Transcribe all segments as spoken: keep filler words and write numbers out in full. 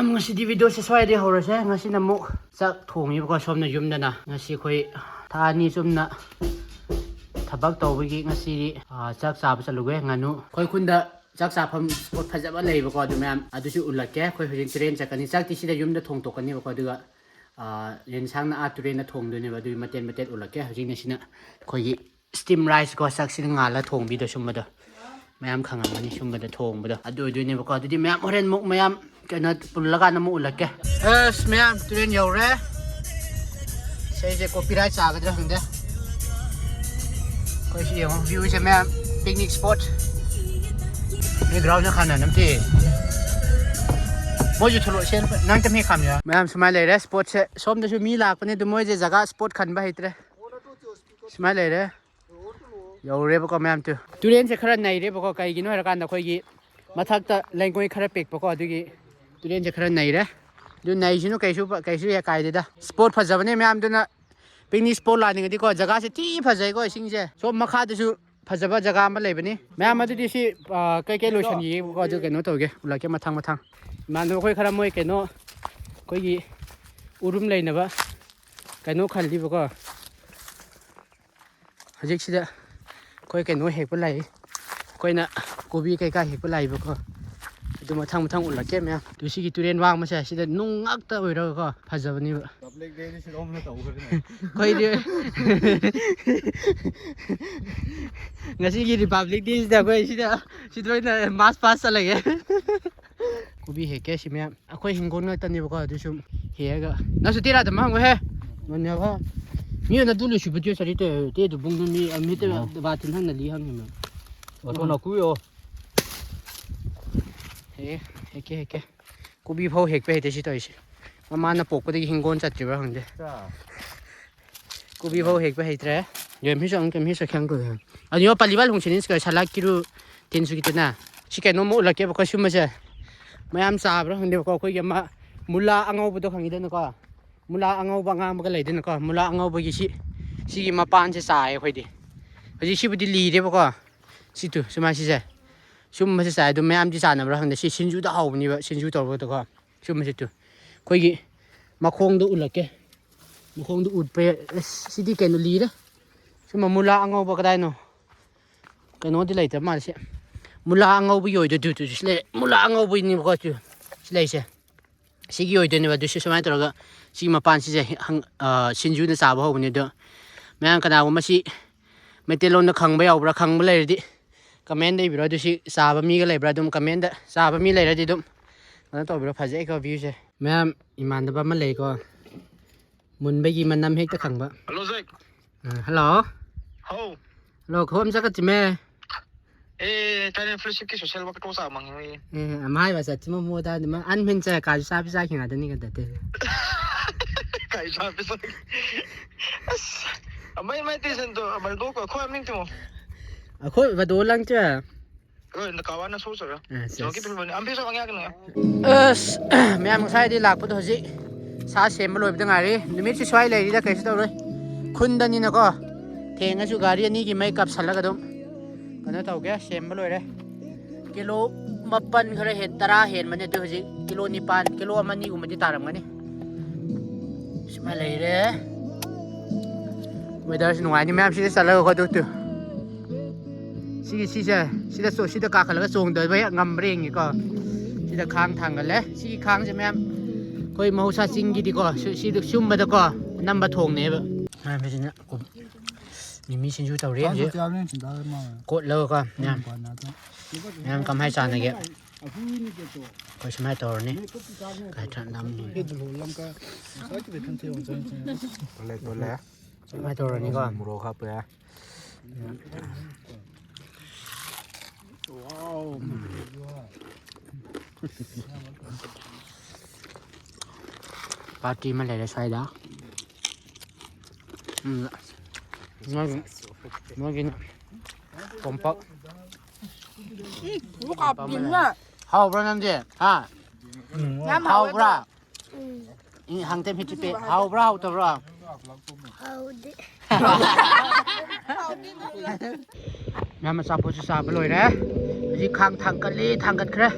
ꯉꯁꯤꯗꯤ ꯚꯤꯗꯤꯑꯣꯁꯦ ꯁ꯭ꯋꯥꯏꯗꯩ ꯍꯧꯔꯁꯦ꯫ ꯉꯁꯤꯅ ꯑꯃꯨꯛ ꯆꯥꯛ ꯊꯣꯡꯉꯤꯕꯀꯣ ꯁꯣꯝꯅ ꯌꯨꯝꯗꯅ꯫ ꯉꯁꯤ ꯑꯩꯈꯣꯏ ꯊꯥ ꯑꯅꯤ ꯆꯨꯝꯅ ꯊꯕꯛ ꯇꯧꯕꯒꯤ ꯉꯁꯤꯗꯤ, ꯑꯥ, ꯆꯥꯛ ꯆꯥꯕ ꯆꯠꯂꯨꯒꯦ꯫ ꯉꯥꯅꯨ ꯑꯩꯈꯣꯏ ꯈꯨꯟꯗ ꯆꯥꯛ ꯆꯥꯐꯝ ꯁ꯭ꯄꯣꯠ ꯐꯖꯕ ꯂꯩꯕꯀꯣ, ꯑꯗꯨ ꯃꯌꯥꯝ ꯑꯗꯨꯁꯨ ꯎꯠꯂꯛꯀꯦ꯫ ꯑꯩꯈꯣꯏ ꯍꯧꯖꯤꯛ ꯇꯨꯔꯦꯟ ꯆꯠꯀꯅꯤ꯫ ꯆꯥꯛꯇꯤ ꯁꯤꯗ ꯌꯨꯝꯗ ꯊꯣꯡꯗꯣꯛꯀꯅꯤꯕꯀꯣ, ꯑꯗꯨꯒ, ꯑꯥ, ꯌꯦꯟꯁꯥꯡꯅ ꯑꯥ ꯇꯨꯔꯦꯟꯗ ꯊꯣꯡꯗꯣꯏꯅꯦꯕ꯫ ꯑꯗꯨꯒꯤ ꯃꯇꯦꯟ ꯃꯇꯦꯟ ꯎꯠꯂꯛꯀꯦ꯫ ꯍꯧꯖꯤꯛꯅ ꯁꯤꯅ ꯑꯩꯈꯣꯏꯒꯤ ꯁ꯭ꯇꯤꯝ ꯔꯥꯏꯁ ꯀꯣ, ꯆꯥꯛꯁꯤꯗ ꯉꯥꯜꯂ ꯊꯣꯡꯕꯤꯗꯣ ꯁꯨꯝꯕꯗꯣ꯫ ꯃꯌꯥꯝ ꯈꯪꯉꯝꯒꯅꯤ ꯁꯨꯝꯕꯗ ꯊꯣꯡꯕꯗꯣ꯫ ꯑꯗꯨ ꯑꯣꯏꯗꯣꯏꯅꯦꯕꯀꯣ꯫ ꯑꯗꯨꯗꯤ ꯃꯌꯥꯝ ꯍꯣꯔꯦꯟ ꯑꯃꯨꯛ ꯃꯌꯥꯝ ꯀꯩꯅꯣ ꯄꯨꯜꯂꯀꯥꯟꯗ ꯑꯃꯨꯛ ꯎꯠꯂꯛꯀꯦ꯫ ꯑꯁ ꯃꯌꯥꯝ, ꯇꯨꯔꯦꯟ ꯌꯧꯔꯦ꯫ ꯏꯁꯩꯁꯦ ꯀꯣꯄꯤꯔꯥꯏꯠ ꯆꯥꯒꯗ꯭ꯔꯥ ꯈꯪꯗꯦ꯫ ꯑꯩꯈꯣꯏ ꯁꯤ ꯌꯦꯡꯉꯣ, ꯚ꯭ꯌꯨꯁꯦ ꯃꯌꯥꯝ, ꯄꯤꯛꯅꯤꯛ ꯁ꯭ꯄꯣꯠ꯫ ꯕꯦꯛꯒ꯭ꯔꯥꯎꯟꯗ ꯈꯥꯟꯅ ꯅꯝꯇꯦ꯫ ꯃꯣꯏꯁꯨ ꯊꯣꯛꯂꯛꯑꯣ, ꯁꯦ, ꯅꯪ ꯇꯝꯃꯤ ꯈꯥꯝꯃꯤꯔ? ꯃꯌꯥꯝ ꯁꯨꯃꯥꯏꯅ ꯂꯩꯔꯦ ꯁ꯭ꯄꯣꯠꯁꯦ꯫ ꯁꯣꯝꯗꯁꯨ ꯃꯤ ꯂꯥꯛꯄꯅꯦ, ꯑꯗꯨ ꯃꯣꯏꯁꯦ ꯖꯒꯥ ꯁ꯭ꯄꯣꯠ ꯈꯟꯕ ꯍꯩꯇ꯭ꯔꯦ꯫ ꯁꯨꯃꯥꯏꯅ ꯂꯩꯔꯦ꯫ ꯌꯧꯔꯦꯕꯀꯣ ꯃꯌꯥꯝ꯫ ꯇꯨ, ꯇꯨꯔꯦꯟꯁꯦ ꯈꯔ ꯅꯩꯔꯦꯕꯀꯣ꯫ ꯀꯩꯒꯤꯅꯣ ꯍꯥꯏꯔꯀꯥꯟꯗ ꯑꯩꯈꯣꯏꯒꯤ ꯃꯊꯛꯇ ꯂꯩꯉꯣꯏ ꯈꯔ ꯄꯤꯛꯄꯀꯣ, ꯑꯗꯨꯒꯤ ꯇꯨꯔꯦꯟꯁꯦ ꯈꯔ ꯅꯩꯔꯦ꯫ ꯑꯗꯨ ꯅꯩꯁꯤꯅꯨ, ꯀꯩꯁꯨ, ꯀꯩꯁꯨ ꯍꯦꯛ ꯀꯥꯏꯗꯦꯗ꯫ ꯁ꯭ꯄꯣꯠ ꯐꯖꯕꯅꯦ ꯃꯌꯥꯝꯗꯨꯅ꯫ ꯄꯤꯛꯅꯤꯛ ꯁ꯭ꯄꯣꯠ ꯂꯥꯛꯅꯤꯡꯉꯗꯤꯀꯣ, ꯖꯒꯥꯁꯦ ꯊꯤ ꯐꯖꯩꯀꯣ, ꯏꯁꯤꯡꯁꯦ꯫ ꯁꯣꯝ ꯃꯈꯥꯗꯁꯨ ꯐꯖꯕ ꯖꯒꯥ ꯑꯃ ꯂꯩꯕꯅꯤ꯫ ꯃꯌꯥꯝ ꯑꯗꯨꯗꯤ ꯁꯤ, ꯑ, ꯀꯩꯀꯩ ꯂꯣꯏꯁꯤꯟꯈꯤꯒꯦꯕꯀꯣ, ꯑꯗꯨ ꯀꯩꯅꯣ ꯇꯧꯒꯦ, ꯎꯠꯂꯛꯀꯦ ꯃꯊꯪ ꯃꯊꯪ꯫ ꯏꯃꯥꯟꯅꯕ ꯑꯩꯈꯣꯏ ꯈꯔ ꯃꯣꯏ ꯀꯩꯅꯣ, ꯑꯩꯈꯣꯏꯒꯤ ꯎꯔꯨꯝ ꯂꯩꯅꯕ ꯀꯩꯅꯣ ꯈꯜꯂꯤꯕꯀꯣ꯫ ꯍꯧꯖꯤꯛꯁꯤꯗ ꯑꯩꯈꯣꯏ ꯀꯩꯅꯣ ꯍꯦꯛꯄ ꯂꯥꯛꯏ꯫ ꯑꯩꯈꯣꯏꯅ ꯀꯣꯕꯤ ꯀꯩꯀꯥ ꯍꯦꯛꯄ ꯂꯥꯛꯏꯕꯀꯣ꯫ ꯑꯗꯨ ꯃꯊꯪ ꯃꯊꯪ ꯎꯠꯂꯛꯀꯦ ꯃꯌꯥꯝ꯫ ꯑꯗꯨ ꯁꯤꯒꯤ ꯇꯨꯔꯦꯟ ꯋꯥꯡꯃꯁꯦ ꯁꯤꯗ ꯅꯨꯡ ꯉꯥꯛꯇ ꯑꯣꯏꯔꯒꯀꯣ, ꯐꯖꯕꯅꯦꯕ꯫ ꯔꯤꯄꯕ꯭ꯂꯤꯛ ꯗꯦꯗꯤ ꯁꯤꯗ ꯑꯣꯝꯅ ꯇꯧꯈ꯭ꯔꯦꯅꯦ꯫ ꯑꯩꯈꯣꯏꯗꯤ ꯉꯁꯤꯒꯤ ꯔꯤꯄꯕ꯭ꯂꯤꯛ ꯗꯦꯁꯤꯗ ꯑꯩꯈꯣꯏ ꯁꯤꯗ, ꯁꯤꯗ ꯑꯣꯏꯅ ꯃꯥꯔꯆ ꯄꯥꯁ ꯆꯠꯂꯒꯦ꯫ ꯀꯣꯕꯤ ꯍꯦꯛꯀꯦ ꯁꯤ ꯃꯌꯥꯝ꯫ ꯑꯩꯈꯣꯏ ꯍꯤꯡꯒꯣꯜ ꯉꯥꯛꯇꯅꯦꯕꯀꯣ, ꯑꯗꯨꯁꯨ ꯍꯦꯛꯑꯒ꯫ ꯅꯪꯁꯨ ꯇꯦꯔꯥꯗ ꯃꯥꯡꯉꯨꯍꯦ꯫ ꯃꯅꯦꯕ꯫ ꯃꯤ ꯑꯣꯏꯅ ꯑꯗꯨ ꯂꯣꯏꯁꯤꯕꯨꯗꯤ ꯆꯠꯂꯤ ꯇꯦ, ꯇꯦ ꯑꯗꯨ ꯕꯨꯡꯗꯨ ꯃꯤ, ꯃꯤ ꯇꯦ ꯎꯝ꯫ ꯕꯥꯇꯤꯟ ꯍꯪꯅ ꯂꯤ ꯍꯪꯉꯤꯃꯦ꯫ ꯑꯣ, ꯊꯣꯛꯅ ꯀꯨꯏꯌꯣ꯫ ꯍꯦ, ꯍꯦꯛꯀꯦ, ꯍꯦꯛꯀꯦ꯫ ꯀꯣꯕꯤ ꯐꯥꯎ ꯍꯦꯛꯄ ꯍꯩꯇꯦ ꯁꯤ ꯇꯧꯔꯤꯁꯦ꯫ ꯃꯃꯥꯅ ꯄꯣꯛꯄꯗꯒꯤ ꯍꯤꯡꯒꯣꯜ ꯆꯠꯇ꯭ꯔꯤꯕ꯭ꯔꯥ ꯈꯪꯗꯦ꯫ ꯆꯥ꯫ ꯀꯣꯕꯤ ꯐꯥꯎ ꯍꯦꯛꯄ ꯍꯩꯇ꯭ꯔꯦ꯫ ꯌꯦ, ꯃꯤꯁꯨ ꯑꯃꯨꯛ, ꯃꯤꯁꯨ ꯈꯪ ꯀꯣ꯫ ꯑꯗꯨ ꯌꯣ ꯄꯜꯂꯤꯕꯥꯜ ꯍꯣꯡꯁꯤꯅꯤꯁ ꯀ ꯁꯂꯥꯛ ꯀꯤꯔꯨ ꯇꯤꯟꯁꯨ ꯀꯤꯇꯅ꯫ ꯁꯤ ꯀꯩꯅꯣꯝꯃ ꯎꯠꯂꯛꯀꯦꯕꯀꯣ, ꯁꯨꯝꯕꯁꯦ꯫ ꯃꯌꯥꯝ ꯆꯥꯕ꯭ꯔꯥ ꯈꯪꯗꯦꯕꯀꯣ, ꯑꯩꯈꯣꯏꯒꯤ ꯑꯃ ꯃꯨꯂꯥ ꯑꯉꯧꯕꯗꯣ ꯈꯪꯉꯤꯗꯅꯀꯣ꯫ ꯃꯨꯂꯥ ꯑꯉꯧꯕ ꯑꯉꯥꯡꯕꯒ ꯂꯩꯗꯅꯀꯣ꯫ ꯃꯨꯂꯥ ꯑꯉꯧꯕꯒꯤ ꯁꯤ, ꯁꯤꯒꯤ ꯃꯄꯥꯟꯁꯦ ꯆꯥꯏꯌꯦ ꯑꯩꯈꯣꯏꯗꯤ꯫ ꯍꯧꯖꯤꯛ ꯁꯤꯕꯨꯗꯤ ꯂꯤꯔꯦꯕꯀꯣ꯫ ꯁꯤꯇꯨ, ꯁꯨꯃꯥꯏꯅ ꯁꯤꯁꯦ꯫ ꯁꯨꯝꯕꯁꯦ ꯆꯥꯏ꯫ ꯑꯗꯨ ꯃꯌꯥꯝꯗꯤ ꯆꯥꯅꯕ꯭ꯔꯥ ꯈꯪꯗꯦ꯫ ꯁꯤ ꯁꯤꯡꯖꯨꯗ ꯍꯥꯎꯕꯅꯦꯕ, ꯁꯤꯡꯖꯨ ꯇꯧꯔꯒꯗꯀꯣ꯫ ꯁꯨꯝꯕꯁꯦ ꯇꯨ, ꯑꯩꯈꯣꯏꯒꯤ ꯃꯈꯣꯡꯗꯣ ꯎꯠꯂꯛꯀꯦ꯫ ꯃꯈꯣꯡꯗꯣ ꯎꯠꯄ ꯌꯥ-, ꯑꯁ, ꯁꯤꯗꯤ ꯀꯩꯅꯣ ꯂꯤꯔꯦ꯫ ꯁꯨꯝꯕ ꯃꯨꯂꯥ ꯑꯉꯧꯕ ꯀꯗꯥꯏꯅꯣ? ꯀꯩꯅꯣꯗꯤ ꯂꯩꯇꯕ ꯃꯥꯜꯂꯦ ꯁꯤ꯫ ꯃꯨꯂꯥ ꯑꯉꯧꯕꯒꯤ ꯑꯣꯏꯗꯣꯏ ꯇꯨ, ꯇꯨ, ꯁꯤ ꯂꯩ꯫ ꯃꯨꯂꯥ ꯑꯉꯧꯕꯒꯤꯅꯦꯕꯀꯣ ꯇꯨ, ꯁꯤ ꯂꯩꯁꯦ꯫ ꯁꯤꯒꯤ ꯑꯣꯏꯗꯣꯏꯅꯦꯕ꯫ ꯑꯗꯨ ꯁꯤ ꯁꯨꯃꯥꯏꯅ ꯇꯧꯔꯒ ꯁꯤꯒꯤ ꯃꯄꯥꯟꯁꯤꯁꯦ ꯍꯪ-, ꯑ, ꯁꯤꯡꯖꯨꯅ ꯆꯥꯕ ꯍꯧꯕꯅꯦ꯫ ꯑꯗꯣ ꯃꯌꯥꯝ ꯀꯅꯥꯒꯨꯝꯕ ꯁꯤ ꯃꯩꯇꯩꯂꯣꯟꯗ ꯈꯪꯕ ꯌꯥꯎꯕ꯭ꯔꯥ? ꯈꯪꯕ ꯂꯩꯔꯗꯤ comment ꯏꯕꯤꯔꯣ꯫ ꯑꯗꯨ ꯁꯤ ꯆꯥꯕ ꯃꯤꯒ ꯂꯩꯕ꯭ꯔꯥ? ꯑꯗꯨꯝ comment ꯆꯥꯕ ꯃꯤ ꯂꯩꯔꯗꯤ ꯑꯗꯨꯝ ꯀꯩꯅꯣ ꯇꯧꯕꯤꯔꯣ꯫ ꯐꯖꯩꯀꯣ viewꯁꯦ꯫ ꯃꯌꯥꯝ ꯏꯃꯥꯟꯅꯕ ꯑꯃ ꯂꯩꯀꯣ꯫ ꯃꯨꯟꯕꯒꯤ ꯃꯅꯝ ꯍꯦꯛꯇ ꯈꯪꯕ꯫ ꯍꯜꯂꯣ, ꯖꯦꯛ꯫ ꯑ, ꯍꯜꯂꯣ꯫ ꯍꯥꯎ꯫ ꯍꯜꯂꯣ, ꯈꯣꯝ ꯆꯠꯀꯠꯁꯤꯃꯦ꯫ ꯑꯦ, ꯊꯥꯏꯅ fellowshipꯀꯤ social work ꯇꯣ ꯆꯥ ꯃꯪꯉꯦ꯫ ꯑꯦ, ꯑꯃ ꯍꯥꯏꯕ ꯆꯠꯁꯤ ꯃꯃꯣ ꯇꯥꯗꯤ ꯃꯥ ꯑꯟ ꯃꯦꯟ ꯆ ꯀꯥꯖꯨ ꯆꯥꯕꯤ ꯆꯥꯈꯤ ꯉꯥꯛꯇꯅꯤ ꯀꯗꯗꯦ꯫ ꯀꯥꯖꯨ ꯆꯥꯕꯤ ꯆꯥꯈꯤ꯫ ꯑꯁ, ꯑꯃ ꯏꯃꯥꯏ ꯇꯦꯁꯟ ꯇꯣ, ꯑꯃ ꯗꯣ ꯀꯣ, ꯈꯣꯏ ꯑꯃꯤꯡ ꯇꯤꯃꯣ꯫ ꯑꯩꯈꯣꯏ ꯕꯗꯣ ꯂꯪꯆ꯫ ꯑ, ꯃꯌꯥꯝ ꯉꯁꯥꯏꯗꯤ ꯂꯥꯛꯄꯗꯣ ꯍꯧꯖꯤꯛ ꯁꯥ ꯁꯦꯝꯕ ꯂꯣꯏꯕꯗ ꯉꯥꯏꯔꯤ꯫ ꯅꯨꯃꯤꯠꯁꯤ ꯁ꯭ꯋꯥꯏ ꯂꯩꯔꯤꯗ ꯀꯩꯁꯨ ꯇꯧꯔꯣꯏ꯫ ꯈꯨꯟꯗꯅꯤꯅꯀꯣ꯫ ꯊꯦꯡꯉꯁꯨ ꯒꯥꯔꯤ ꯑꯅꯤꯒꯤ ꯃꯩ ꯀꯥꯞꯁꯜꯂꯒ ꯑꯗꯨꯝ ꯀꯩꯅꯣ ꯇꯧꯒꯦ, ꯁꯦꯝꯕ ꯂꯣꯏꯔꯦ꯫ ꯀꯤꯂꯣ ꯃꯥꯄꯟ ꯈꯔ ꯍꯦꯟ, ꯇꯔꯥ ꯍꯦꯟꯕꯅꯦ꯫ ꯑꯗꯨ ꯍꯧꯖꯤꯛ ꯀꯤꯂꯣ ꯅꯤꯄꯥꯟ, ꯀꯤꯂꯣ ꯑꯃ ꯑꯅꯤꯒꯨꯝꯕꯗꯤ ꯇꯥꯔꯝꯒꯅꯤ꯫ ꯁꯨꯃꯥꯏꯅ ꯂꯩꯔꯦ꯫ Weatherꯁꯤ ꯅꯨꯡꯉꯥꯏꯅꯤ ꯃꯌꯥꯝ ꯁꯤꯗ ꯆꯠꯂꯒꯀꯣ꯫ ꯑꯗꯨ ꯇꯨ꯫ ꯁꯤꯒꯤ, ꯁꯤꯁꯦ, ꯁꯤꯗ ꯆꯣ-, ꯁꯤꯗ ꯀꯥꯈꯠꯂꯒ ꯆꯣꯡꯗꯕ ꯍꯦꯛ ꯉꯝꯕ꯭ꯔꯥ ꯌꯦꯡꯒꯦꯀꯣ꯫ ꯁꯤꯗ ꯈꯥꯡ ꯊꯥꯡꯒꯠꯂꯦ꯫ ꯁꯤꯒꯤ ꯈꯥꯡꯁꯦ ꯃꯌꯥꯝ ꯑꯩꯈꯣꯏ ꯃꯍꯧꯁꯥ ꯆꯤꯡꯒꯤꯗꯤꯀꯣ, ꯁꯤ, ꯁꯤ, ꯁꯨꯝꯕꯗꯀꯣ ꯅꯝꯕ ꯊꯣꯡꯅꯦꯕ꯫ ꯃꯌꯥꯝ ꯁꯤꯅ ꯀꯨꯝ-, ꯃꯤꯃꯤ ꯁꯤꯡꯖꯨ ꯇꯧꯔꯤ ꯍꯧꯖꯤꯛ꯫ ꯀꯣꯠꯂꯒꯀꯣ ꯃꯌꯥꯝ꯫ ꯃꯌꯥꯝ ꯀꯃꯥꯏꯅ ꯆꯥꯟꯅꯒꯦ? ꯑꯩꯈꯣꯏ ꯁꯨꯃꯥꯏꯅ ꯇꯧꯔꯅꯤ꯫ ꯀꯥꯏ ꯊꯠꯅꯕꯅꯤ꯫ ꯇꯣꯜꯂꯦ, ꯇꯣꯜꯂꯦ꯫ ꯁꯨꯃꯥꯏꯅ ꯇꯧꯔꯅꯤꯀꯣ꯫ ꯃꯣꯔꯣꯛ ꯍꯥꯞꯄ ꯌꯥꯏ꯫ Party ꯑꯃ ꯂꯩꯔꯦ ꯁ꯭ꯋꯥꯏꯗ꯫ ꯎꯝ, ꯃꯣꯏꯒꯤ, ꯃꯣꯏꯒꯤꯅ ꯀꯣꯝꯄꯥꯛ꯫ ꯍꯥꯎꯕ꯭ꯔꯥ ꯅꯪꯗꯤ? ꯍꯥ? ꯌꯥꯝ ꯍꯥꯎꯕ꯭ꯔꯥ? ꯍꯥꯎꯋꯦ꯫ ꯎꯝ꯫ ꯏ, ꯍꯪꯇꯦ ꯃꯤꯠꯁꯤ ꯄꯦ-, ꯍꯥꯎꯕ꯭ꯔꯥ ꯍꯥꯎꯇꯕ꯭ꯔꯥ? ꯍꯥꯎꯗꯦ꯫ ꯃꯌꯥꯝ ꯑꯆꯥꯄꯣꯠꯁꯨ ꯆꯥꯕ ꯂꯣꯏꯔꯦ꯫ ꯍꯧꯖꯤꯛ ꯈꯥꯡ ꯊꯥꯡꯒꯠꯂꯤ, ꯊꯥꯡꯒꯠꯈ꯭ꯔꯦ꯫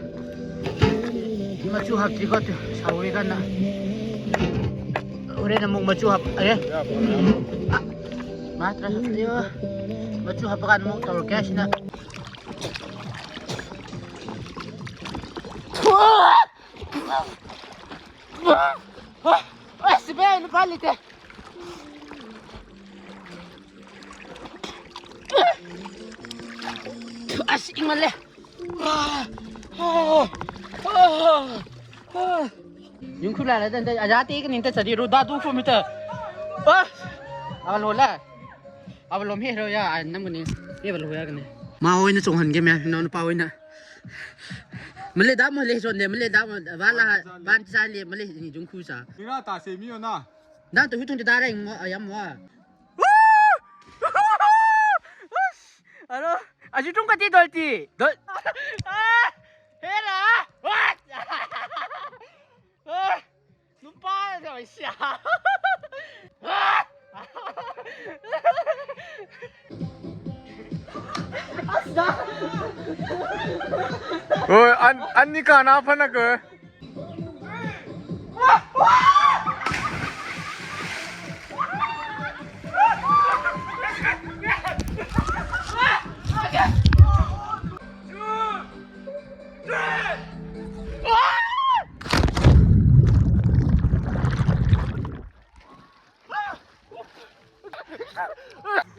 ꯃꯆꯨ ꯍꯥꯞꯇ꯭ꯔꯤꯀꯣ, ꯇꯨ, ꯁꯥꯎꯔꯤ ꯀꯟꯅ꯫ ꯍꯣꯔꯦꯟ ꯑꯃꯨꯛ ꯃꯆꯨ ꯍꯥꯞ-, ꯑꯦ? ꯃꯥꯇ꯭ꯔ, ꯑꯌꯣ꯫ ꯃꯆꯨ ꯍꯥꯞꯄ ꯀꯥꯟꯗ ꯑꯃꯨꯛ ꯇꯧꯔꯛꯀꯦ ꯁꯤꯅ꯫ ꯑꯁ, ꯏꯕꯦꯝ, ꯂꯨꯄꯥ ꯂꯩꯇꯦ꯫ ꯑꯁ, ꯏꯪꯃꯜꯂꯦ꯫ ꯌꯨꯝꯈꯨ ꯂꯥꯜꯂꯦ, ꯑꯗ, ꯑꯗ, ꯑꯖꯥ ꯇꯦꯛꯀꯅꯤ, ꯑꯝꯇ ꯆꯠꯂꯤꯔꯣ, ꯗꯥ ꯇꯨ ꯐꯣꯔ ꯃꯤꯇꯔ꯫ ꯑꯁ! ꯑꯕ ꯂꯣꯜꯂꯦ꯫ ꯑꯕ ꯂꯣꯝ ꯍꯦꯔꯣ ꯌꯥ, ꯑ, ꯅꯝꯒꯅꯤ꯫ ꯍꯦꯕ ꯂꯣ ꯌꯥꯒꯅꯤ꯫ ꯃꯥ ꯑꯣꯏꯅ ꯆꯣꯡꯍꯟꯒꯦ, ꯃꯌꯥꯝ, ꯏꯅꯥꯎ ꯅꯨꯄꯥ ꯑꯣꯏꯅ꯫ ꯃꯂꯦ ꯗꯥ ꯃꯂꯦ ꯁꯣꯟꯗꯦ, ꯃꯂꯦ ꯗꯥ ꯃ-, ꯕꯥ ꯂꯥ, ꯕꯥꯟ ꯆꯥꯂꯦ, ꯃꯂꯦ ꯌꯨꯝꯈꯨ ꯆꯥ꯫ ꯏꯔꯥ ꯇꯥꯁꯦ ꯃꯤ ꯑꯣꯅ꯫ ꯅꯪ ꯇꯨ ꯍꯨꯏ ꯊꯨꯡꯗꯤ ꯇꯥꯔꯦ, ꯌꯥꯝ ꯋꯥ꯫ Alo, aji tum kati dolti. Dol. Ah, hera. What? Ah, numpa da sia. Ah. Oi, an, anni kana phana ko.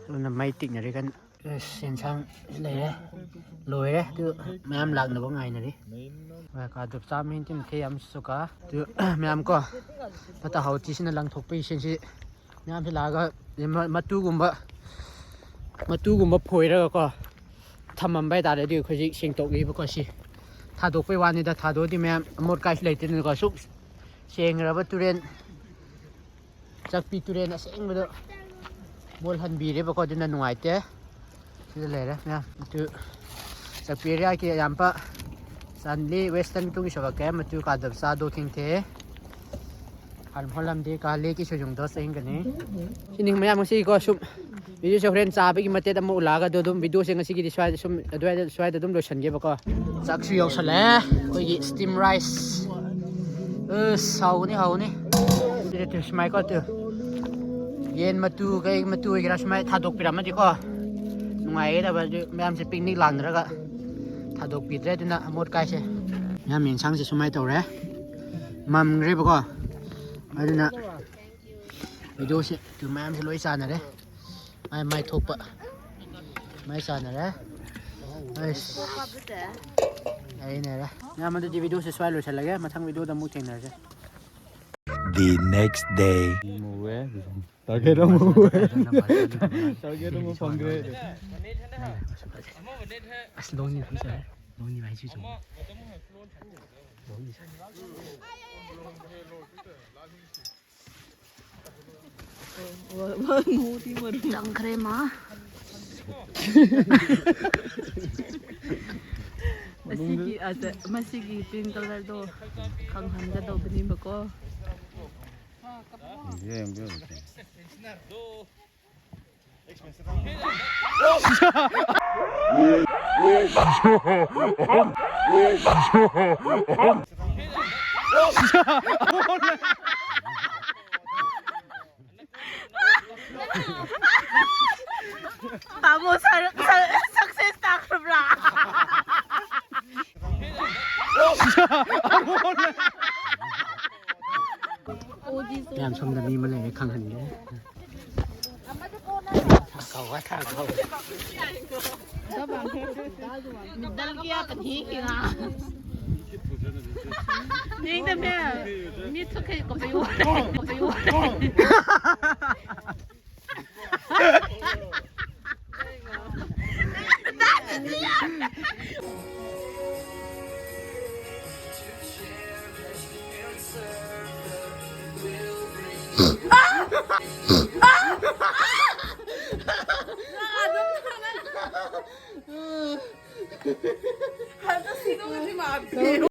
ꯑꯗꯨꯅ ꯃꯩ ꯇꯤꯛꯅꯔꯤ ꯀꯟꯅ꯫ ꯑꯁ, ꯌꯦꯟꯁꯥꯡ ꯂꯩꯔꯦ, ꯂꯣꯏꯔꯦ꯫ ꯑꯗꯨ ꯃꯌꯥꯝ ꯂꯥꯛꯅꯕ ꯉꯥꯏꯅꯔꯤ꯫ ꯀꯥꯗꯨꯞ ꯆꯥꯝꯃ ꯍꯦꯟ ꯇꯤꯟ ꯈꯦ ꯌꯥꯝ ꯁꯨꯀꯥ꯫ ꯑꯗꯨ ꯃꯌꯥꯝ ꯀꯣ, ꯐꯠꯇ ꯍꯥꯎꯊꯤꯁꯤꯅ ꯂꯪꯊꯣꯛꯄ ꯏꯁꯤꯡꯁꯤ ꯃꯌꯥꯝꯁꯤ ꯂꯥꯛꯑꯒ ꯃ-, ꯃꯇꯨꯒꯨꯝꯕ, ꯃꯇꯨꯒꯨꯝꯕ ꯐꯣꯏꯔꯒꯀꯣ ꯊꯝꯃꯝꯕ ꯍꯥꯏꯇꯥꯔꯦ꯫ ꯑꯗꯨꯒꯤ ꯍꯧꯖꯤꯛ ꯁꯦꯡꯗꯣꯛꯂꯤꯕꯀꯣ ꯁꯤ꯫ ꯊꯥꯗꯣꯛꯄꯩ ꯋꯥꯅꯤꯗ, ꯊꯥꯗꯣꯛꯑꯗꯤ ꯃꯌꯥꯝ ꯑꯃꯣꯠ ꯑꯀꯥꯏꯁꯨ ꯂꯩꯇꯦꯗꯅꯀꯣ꯫ ꯁꯨꯛ ꯁꯦꯡꯈ꯭ꯔꯕ ꯇꯨꯔꯦꯟ, ꯆꯥꯛꯄꯤ ꯇꯨꯔꯦꯟ ꯑꯁꯦꯡꯕꯗꯣ ꯃꯣꯠꯍꯟꯕꯤꯔꯦꯕꯀꯣ, ꯑꯗꯨꯅ ꯅꯨꯡꯉꯥꯏꯇꯦ꯫ ꯁꯤꯗ ꯂꯩꯔꯦ ꯃꯌꯥꯝ꯫ ꯑꯗꯨ ꯆꯥꯛꯄꯤ ꯑꯦꯔꯤꯌꯥꯒꯤ ꯑꯌꯥꯝꯕ ꯆꯥꯟꯗꯤ ꯋꯦꯁꯇꯔꯟ ꯇꯨꯒꯤ ꯁꯕꯛ ꯀꯌꯥ ꯃꯇꯨ ꯀꯥꯗꯕ ꯆꯥꯗꯣ ꯈꯤꯡꯊꯦ꯫ ꯍꯥꯟ ꯍꯣꯜꯂꯝꯗꯦ ꯀꯥ ꯂꯦꯛꯀꯤ ꯁꯣꯏꯖꯣꯡꯗꯣ ꯆꯦꯟꯒꯅꯤ꯫ ꯁꯤꯅꯤ ꯃꯌꯥꯝ ꯉꯁꯤꯀꯣ ꯁꯨꯝ ꯚꯤꯗꯤꯑꯣꯁꯦ ꯍꯣꯔꯦꯟ ꯆꯥꯕꯒꯤ ꯃꯇꯦꯛ ꯑꯃ ꯎꯠꯂꯛꯑꯒ ꯑꯗꯣ ꯑꯗꯨꯝ ꯚꯤꯗꯤꯑꯣꯁꯦ ꯉꯁꯤꯒꯤꯗꯤ ꯁ꯭ꯋꯥꯏꯗ ꯁꯨꯝ ꯑꯗꯨꯋꯥꯏꯗ ꯁ꯭ꯋꯥꯏꯗ ꯑꯗꯨꯝ ꯂꯣꯏꯁꯤꯟꯒꯦꯕꯀꯣ꯫ ꯆꯥꯛꯁꯨ ꯌꯧꯁꯜꯂꯛꯑꯦ ꯑꯩꯈꯣꯏꯒꯤ ꯁ꯭ꯇꯤꯝ ꯔꯥꯏꯁ꯫ ꯑꯁ ꯍꯥꯎꯒꯅꯤ ꯍꯥꯎꯒꯅꯤ꯫ ꯁꯤꯗ ꯇꯨ ꯁꯨꯃꯥꯏꯀꯣ ꯇꯨ ꯌꯦꯟ ꯃꯇꯨ ꯀꯩ ꯃꯇꯨ ꯑꯣꯏꯒꯦꯔꯥ ꯁꯨꯃꯥꯏꯅ ꯊꯥꯗꯣꯛꯄꯤꯔꯝꯃꯗꯤꯀꯣ ꯅꯨꯡꯉꯥꯏꯒꯗꯕ꯫ ꯑꯗꯨ ꯃꯌꯥꯝꯁꯦ ꯄꯤꯛꯅꯤꯛ ꯂꯥꯡꯅꯔꯒ ꯊꯥꯗꯣꯛꯄꯤꯗ꯭ꯔꯦ꯫ ꯑꯗꯨꯅ ꯑꯃꯣꯠ ꯀꯥꯏꯁꯦ ꯃꯌꯥꯝ ꯌꯦꯟꯁꯥꯡꯁꯦ ꯁꯨꯃꯥꯏꯅ ꯇꯧꯔꯦ꯫ ꯃꯝꯈ꯭ꯔꯦꯕꯀꯣ꯫ ꯑꯗꯨꯅ ꯚꯤꯗꯤꯑꯣꯁꯦ ꯃꯌꯥꯝꯁꯦ ꯂꯣꯏ ꯆꯥꯟꯅꯔꯦ꯫ ꯃꯥꯏ ꯃꯥꯏ ꯊꯣꯛꯄ ꯃꯥꯏ ꯆꯥꯟꯅꯔꯦ꯫ ꯑꯩꯁ ꯑꯩꯅꯦꯔꯦ꯫ ꯃꯌꯥꯝ ꯑꯗꯨꯗꯤ ꯚꯤꯗꯤꯑꯣꯁꯦ ꯁ꯭ꯋꯥꯏ ꯂꯣꯏꯁꯤꯜꯂꯒꯦ꯫ ꯃꯊꯪ ꯚꯤꯗꯤꯑꯣꯗ ꯑꯃꯨꯛ ꯊꯦꯡꯅꯔꯁꯦ꯫ The next day. ꯃꯨꯋꯦ꯫ ꯇꯥꯔꯒꯦꯠ ꯑꯃ ꯃꯨꯋꯦ꯫ ꯇꯥꯔꯒꯦꯠ ꯑꯃ ꯐꯪꯈ꯭ꯔꯦ꯫ ꯑꯁ ꯂꯣꯡꯅꯤ ꯐꯖꯔꯦ꯫ ꯂꯣꯡꯅꯤ ꯍꯥꯏꯁꯤ ꯆꯨꯝꯃꯦ꯫ ꯂꯣꯡꯅꯤ ꯁꯥꯏ꯫ ꯆꯪꯈ꯭ꯔꯦ ꯃꯥ꯫ ꯑꯁꯤꯒꯤ ꯑꯗ ꯃꯁꯤꯒꯤ ꯄꯤꯡ ꯀꯂꯔꯗꯣ ꯈꯪꯍꯟꯒꯗꯧꯕꯅꯦꯕꯀꯣ꯫ ꯇꯥꯃꯣ ꯁꯔ ꯁꯔ ꯁꯛꯁꯦꯁ ꯇꯥꯈ꯭ꯔꯕ꯭ꯔꯥ? ꯃꯌꯥꯝ ꯁꯣꯝꯗ ꯃꯤ ꯑꯃ ꯂꯩꯔꯦ ꯈꯪꯍꯟꯒꯦ꯫ ꯗꯜ ꯀꯌꯥ ꯄꯅꯤ ꯀꯌꯥ? ꯅꯤꯡꯗꯝꯃꯦ꯫ ꯃꯤꯠ ꯊꯨꯈꯩ ꯀꯣꯄꯌꯨ꯫ ꯀꯣꯄꯌꯨ꯫